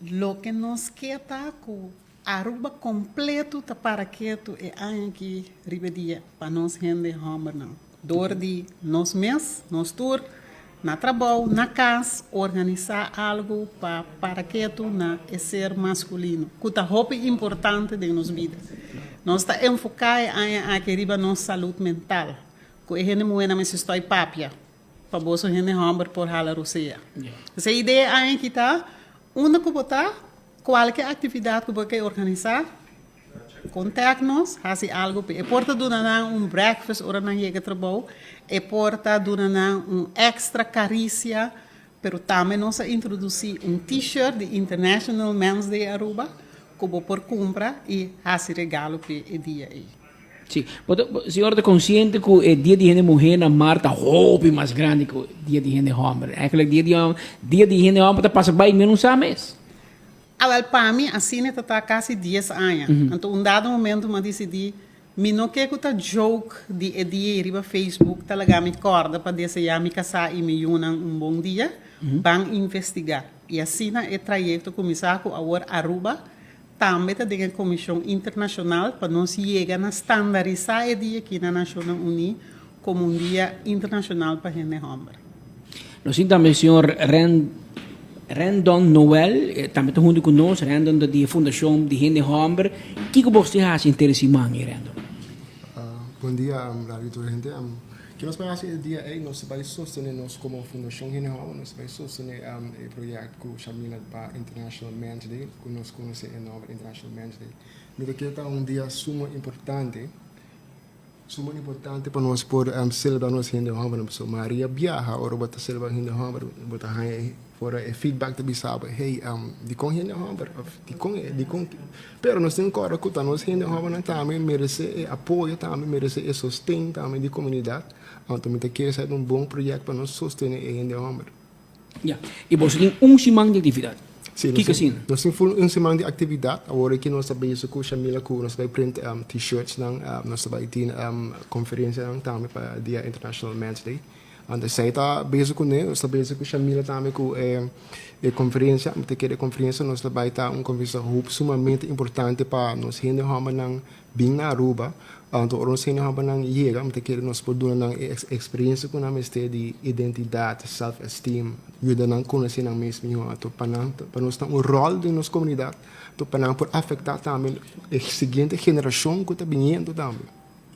Loke nos ke ta ku Aruba kompleto ta para ketu e aña aki riba e dia pa nos hende hòmbernan. Dor di nos mes, nos tur, na trabou, na kas, organisá algu pa para ketu na e ser maskulino, ku ta hopi importante den nos bida. Nos ta enfoká e aña aki riba nos salud mental, ku e hende muhénan mester stòi papia pa boso hende hòmber por hala rosea. Pues e idea e aña aki ta, unda ku bo ta, Kualke aktividat ku bo ke organisá, kontak nos, hasi algu p'e. E por ta duna nan un breakfast ora nan yega trabou, e por ta duna nan un èkstra karisia, pero tambe nos a introdusí un T-shirt di International Men's Day Aruba ku bo por kumpra i hasi regalo p'e e dia ei. Sí. Bo ta, señora ta konsiente ku e dia di hende muhé na mar ta hopi mas grandi ku dia di hende hòmber. Eigenlijk dia di dia di hende hòmber ta pasa bai menos sa mes. Awèl pa mi asina ta ta kasi dies aña. Anto un dado momento mi a disidí mi no ke ku ta joke di e dia ei riba Facebook ta laga mi kòrda pa deseá mi kasá i mi yunan un bon dia. Ban investigá. I asina e trayekto kuminsá ku awor Aruba Tambe ta den e Komishon Internashonal pa nos yega na standarisá e dia aki na Nashonnan Uní komo un dia internashonal pa hende hòmber. Nos tin tambe señor Ren Rendon Noel tambe ta huntu ku nos. Rendon ta di e Fundashon di Hende Hòmber. Kiko bos tin hasi henter e siman ei, Rendon? Bon dia Radio Tur Hende. Ke nos bai hasi e dia ei? Nos bai sostené nos komo Fundashon Hende Hòmber, nos bai sostené e proyèkt ku Shamila pa International Men's Day, ku nos konosé e nòmber International Men's Day. Mi ta kere ta un dia suma importante, suma importante pa nos por selebrá nos hende hòmbernan. Pasobra mayoria biaha ora bo ta selebrá hende hòmber bo ta haña e ora e feedback ta bisa bo, hey, dikon hende hòmber? Òf dikon e dikon? Pero nos tin kòrda ku ta nos hende hòmbernan tambe meresé e apoyo, tambe meresé e sosten tambe di komunidat. Anto mi ta kere esei ta un bon proyèkt pa nos sostené e hende hòmber. Ya. I boso tin un siman di aktividat. Sí, nos Kiko tin, asina? nos tin ful un siman di aktividat. Awor aki nos ta bezig ku Shamila ku nos ta bai print T-shirtsnan, nos ta bai tin konferensianan tambe pa Dia International Men's Day. Anto esei ta bezig kuné. Nos ta bezig ku Shamila tambe ku e e konferensia. Mi ta kere e konferensia nos ta bai ta un konferensia hopi sumamente importante pa nos hende hòmbernan bin na Aruba. Anto ora nos hende hòmbernan yega, mi ta kere nos por duna nan e eksperensia ku nan mester di identidat, self esteem, yuda nan konosé nan mes mihó. Anto pa nan, pa nos ta un ròl den nos komunidat, anto pa nan por afektá tambe e siguiente generashon ku ta biniendo tambe.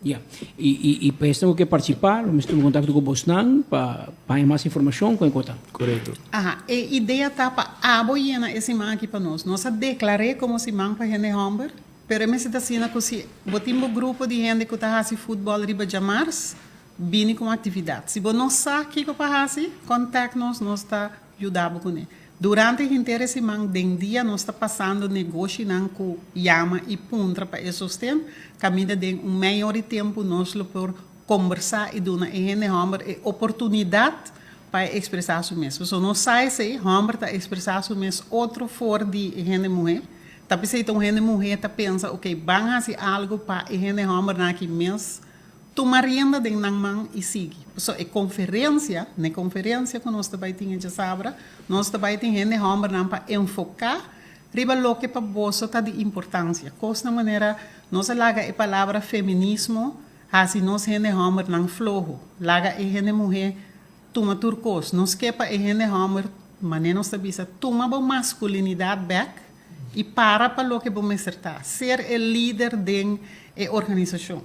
Ya. I i i pa esnan ku ke partisipá lo mester tuma kontakto ku bosnan pa pa haña mas informashon kon e kota. Korekto. Aha, e idea ta pa abo yena e siman aki pa nos. Nos a deklar'é komo siman pa hende hòmber. Pero e mester ta asina ku si bo tin bo grupo di hende ku ta hasi futbòl riba djamars, bini ku un aktividat. Si bo no sa kiko pa hasi, kòntakt nos, nos ta yuda bo kuné. Durante henter e siman den dia nos ta pasando negoshinan ku yama i puntra pa e sosten, kaminda den un mei ora di tempu nos lo por kombersá i duna e hende hòmber e oportunidat pa e ekspresá su mes. Pasobra nos sa esei, hòmber ta ekspresá su mes otro for di e hende muhé. Ta p'esei ta un hende muhé ta pensa, ok, ban hasi algu pa e hende hòmbernan aki mes tuma rienda den nan man i sigui. Pasobra e konferensia, n'e konferensia ku nos ta bai tin e djasabra, nos ta bai tin hende hòmbernan pa enfoká riba loke pa boso ta di importansia. Kosnan manera nos a laga e palabra feminismo hasi nos hende hòmbernan floho, laga e hende muhé Tuma tur kos. Nos ke pa e hende hòmber, manera nos ta bisa, tuma bo maskulinidat bèk i para pa loke bo mester ta, ser e lider den e organisashon.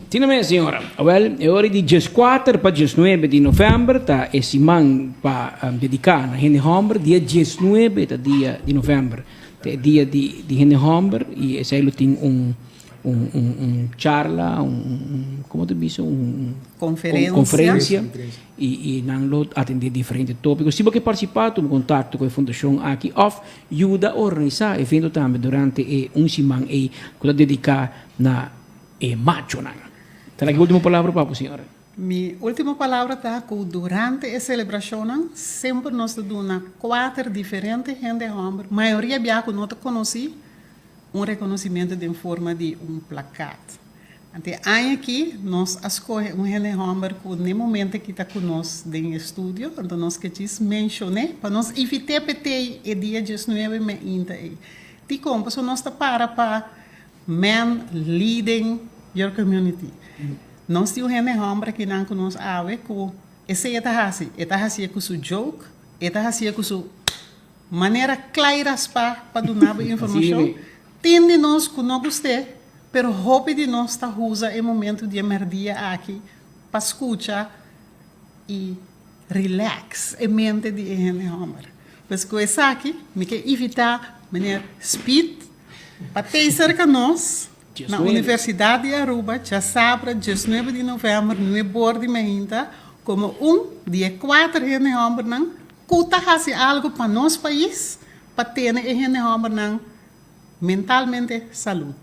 Tina mes, señora. Awel, e ora di dieskuater pa diesnuebe di novèmber ta e siman pa dediká na hende hòmber. Dia diesnuebe ta dia di novèmber, ta e dia di hende hòmber i esei lo tin un un un un charla, un un como ta bisa un Conferencia. conferencia y y nan lo atende diferente topico. Si bo ke participa tuma contacto cu e fundacion aki of yuda organisa evento tambe durante e un siman ey cu ta dedica na e machonan. Ta laki ultimo palabra pa bo señora. Mi ultimo palabra ta cu durante e celebracionnan semper nos ta duna cuater diferente hende homber, mayoria bia cu no ta conoci, Un reconocimiento den forma di un plakat. Anto aña aki nos a scoge un hende homber cu na momento aki ta cu nos den studio, anto nos kier menciona pa nos invita pa e dia 19 mainta ey. Di con, paso nos ta para pa men leading your community. Nos tin un hende homber aki nan cu nos awe cu esey e ta hasi, e ta hasi cu su joke, e ta hasi cu su manera clara pa duna informacion. Tin di nos cu no gusta, pero hopi di nos ta usa e momento di merdia aki pa scucha y relax e mente di hende homber. Pues cu esaki, mi kier invita meneer Speed pa ta cerca nos na 19. Universidad di Aruba, diasabra, 19 di november, 9 or di mainta, como un di cuater hende hombernan, cu ta haci algo pa nos pais, pa tene e hende hombernan mentalmente salud.